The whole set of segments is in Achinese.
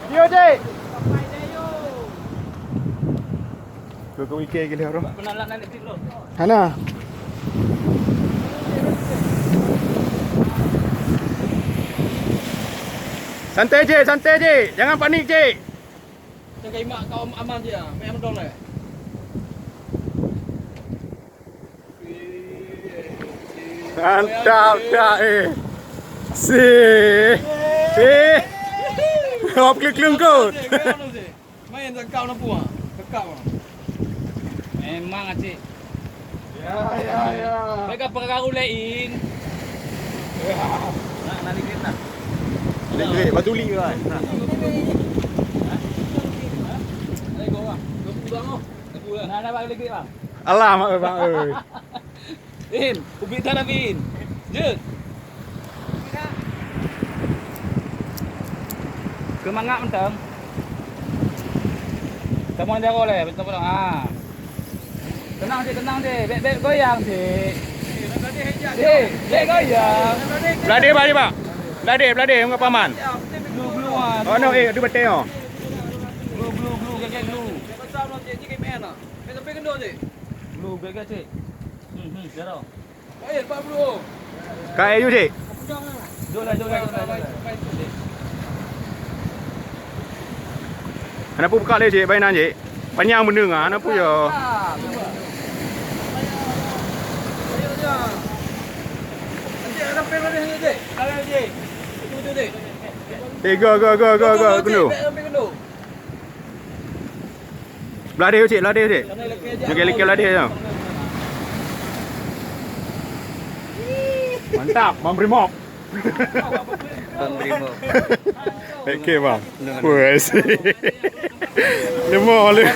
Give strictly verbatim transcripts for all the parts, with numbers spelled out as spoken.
Yo, Cik. Keu, keu weekend gila, bro. Hana. Santai, Cik, santai, Cik. Jangan panik, Cik. Tengah imak kau aman je, ah. Mek mendong leh. Mantap dah, eh. Si. Si. Hop klik lungkut. Main sangkau lampu ah. Cakap ah. Memang acik. Ya, ya, ya. Mereka perkara ulein. Ya. Nak, nak dikit nak. Dikit, batu li kan. Nah. Nah, nak balik dikit, bang. Alah, mak, bang, oi. Bin, ubit dah dah, Bin. Jeuet. Keu mangat mantong. Kamoe jaroe lé, beutôi pulang. Ha. Tenang je, tenang je. Bek, bek goyang je. Je, bek goyang. Beladé, beladé, Pak. Beladé, beladé, ngon paman. Glu, glu, ah. Oh, no, eh, tu beutôi, oh. Glu, glu, glu, gèt, gèt, glu. Glu, gèt, gèt, cik. Hmm, hmm, jaroe. Ka ayu, Cik. Jom lah, jom lah, jom lah, jom lah. Hana peue buka lé, Cik, bainan, Cik. Panyang beuneueng ah, hana peue yo. Eh, go, go, go, go, go, keunoe. Beladé, Cik, beladé, Cik. Lagèe-lagèe beladé, ya. Mantap, Bang Brimob. Bang Brimob. Oke, Bang. Wes. Nemo oleh.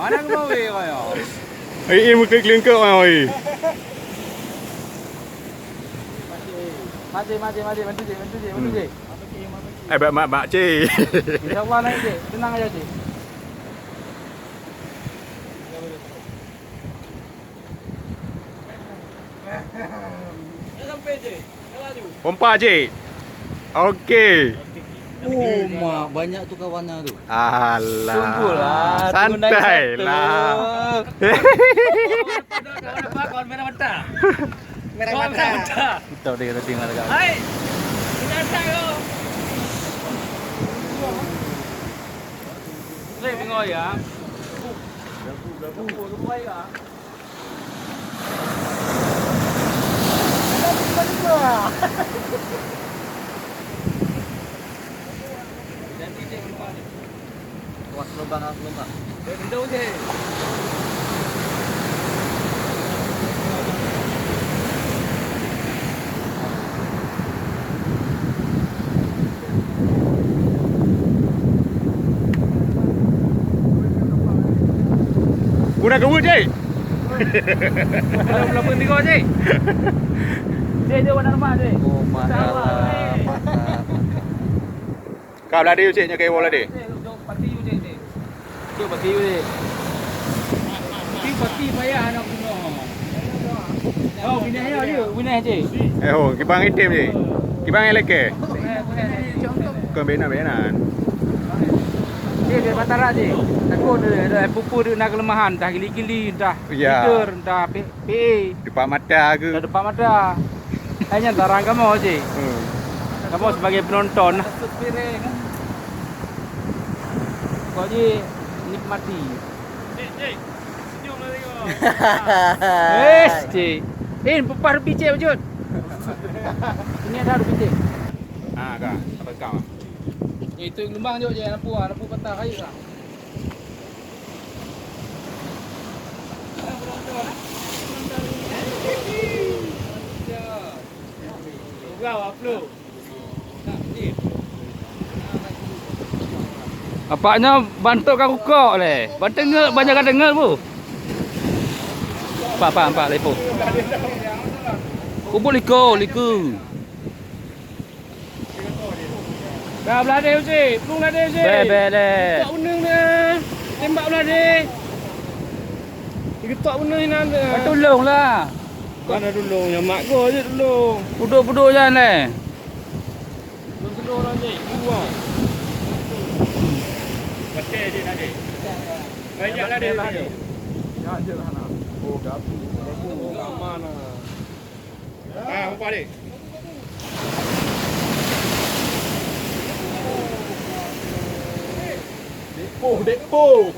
Mana kau bawa kau ya? Eh, eh, mungkin kelingkok, Bang, oi. Mati, mati, mati, bantu je, bantu je, bantu je. Eh, bak mak, mak, Cik. Insya Allah naik, Cik. Tenang aja, Cik. Pompa, Cik. Okey. Oh, mak, banyak tu kawan tu. Alah. Tunggulah, tunggu naik satu. Santai lah. Kawan apa? Kawan merah mata. Merah mata. Tahu dia kata tinggal dekat. Hai. Kita tak kau. Boleh tengok ya. Wah, lubang ah, lubang. Guna keubeut, Cik. Ada pelabuhan tiga, Cik. Cik, dia warna emas, Cik. Oh, masya Allah, mantap. Ka beladé, Cik, nyoe ka iwoe beladé. Cik, jok pati, Cik, Cik. Jok pati, Cik. Tapi pati payah aneuk bunoe. Oh, binèh nyoe dia, binèh, Cik. Eh, oh, kibang item, Cik. Kibang nyang lakèe. Kon bèk nan, bèk nan. Cik, bèk matarak, Cik. Takot dia, dia, peue-peue dia na keuleumahan, entah gili-gili, entah tidur, entah pe-, pe-, Depan mata ke? Dah depan mata. Hai nyan tarang kamoe, Cik. Hmm. Kamoe sebagai penonton. Kok ji nikmati. Cik, Cik. Senyum lah tengok. Eh, Cik. Eh, pepah rupi, Cik, wujud. Ini ada rupi, Cik. Ha, ka. Apa kau? Itu lubang jok je, lampu, lampu patah kayu lah. Apaknya bantok ka kukok leh. Banteungeut, banyak ka deungeut bu. Pak, pak, pak, lepo. Kubur liku, liku. Dah beladé, Cik. Plueng beladé, Cik. Bèk, bèk, lé. Getok beuneueng dah. Tembak beladé. Getok beuneueng inan dah. Tulông lah. Mana tulông? Nyan mak goe je tulông. Pudok-pudok jan, lé. Orang je, buang. Betul je tadi. Banyak lah dia tadi. Ya je lah nak. Oh, gapi. Oh, aman lah. Ah, umpat dek. Dek poh, dek poh.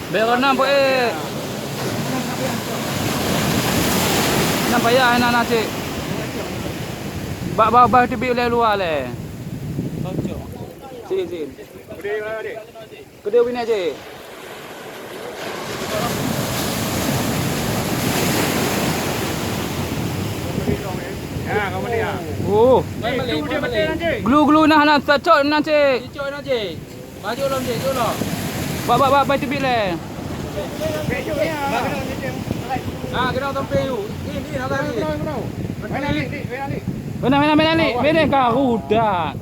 Bèk rôh nam, Peuet. Nam payah, na, na, cik. Bak, bak, bak teubiet lé luwa lé. Cik, cik. Keudéh binéh, cik. Oh. Glu-glu nah, nah, cocok nah, cik. Cok nah, cik. Bak jôk lom, cik, jôk lom. Bak, bak, bak, bai teubiet lé. Ah, keunoe sampéng yuk. Ni, ni, salah ni. Meunan, meunan, meunan, meunan, meunan, karu dak.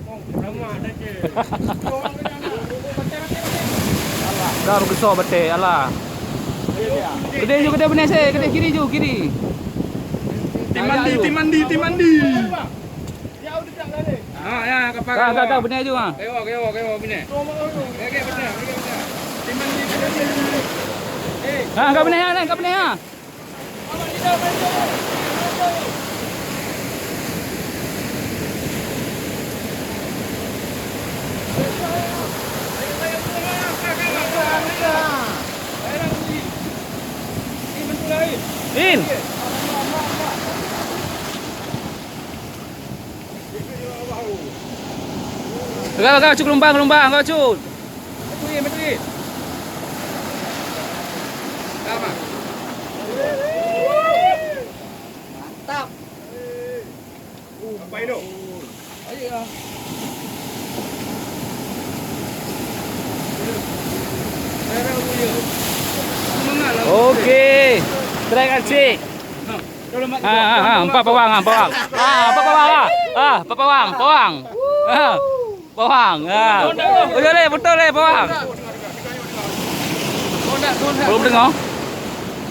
Dah beukeusoe batèe, alah. Keudéh ju, keudéh binéh seh, keudéh kiri ju, kiri. Tim mandi, tim mandi, tim mandi. Ha, ya, kapal. Ka, ka, ka, binéh ju, ha. Kewa, kewa, kewa, binéh. Lagi binéh, lagi binéh. Tim mandi, tim mandi. Ha, ka binéh, ha, ka binéh, ha. In. Ka, ka, cut geulumbang, geulumbang, ka, cut. Mantap. Okey. Strike asyik. Ha, ha, ha, empat pawang, ha, pawang. Ha, empat pawang, ha. Ha, empat pawang, pawang. Ha, pawang, ha. Oh, ya, leh, betul, leh, pawang. Belum dengar.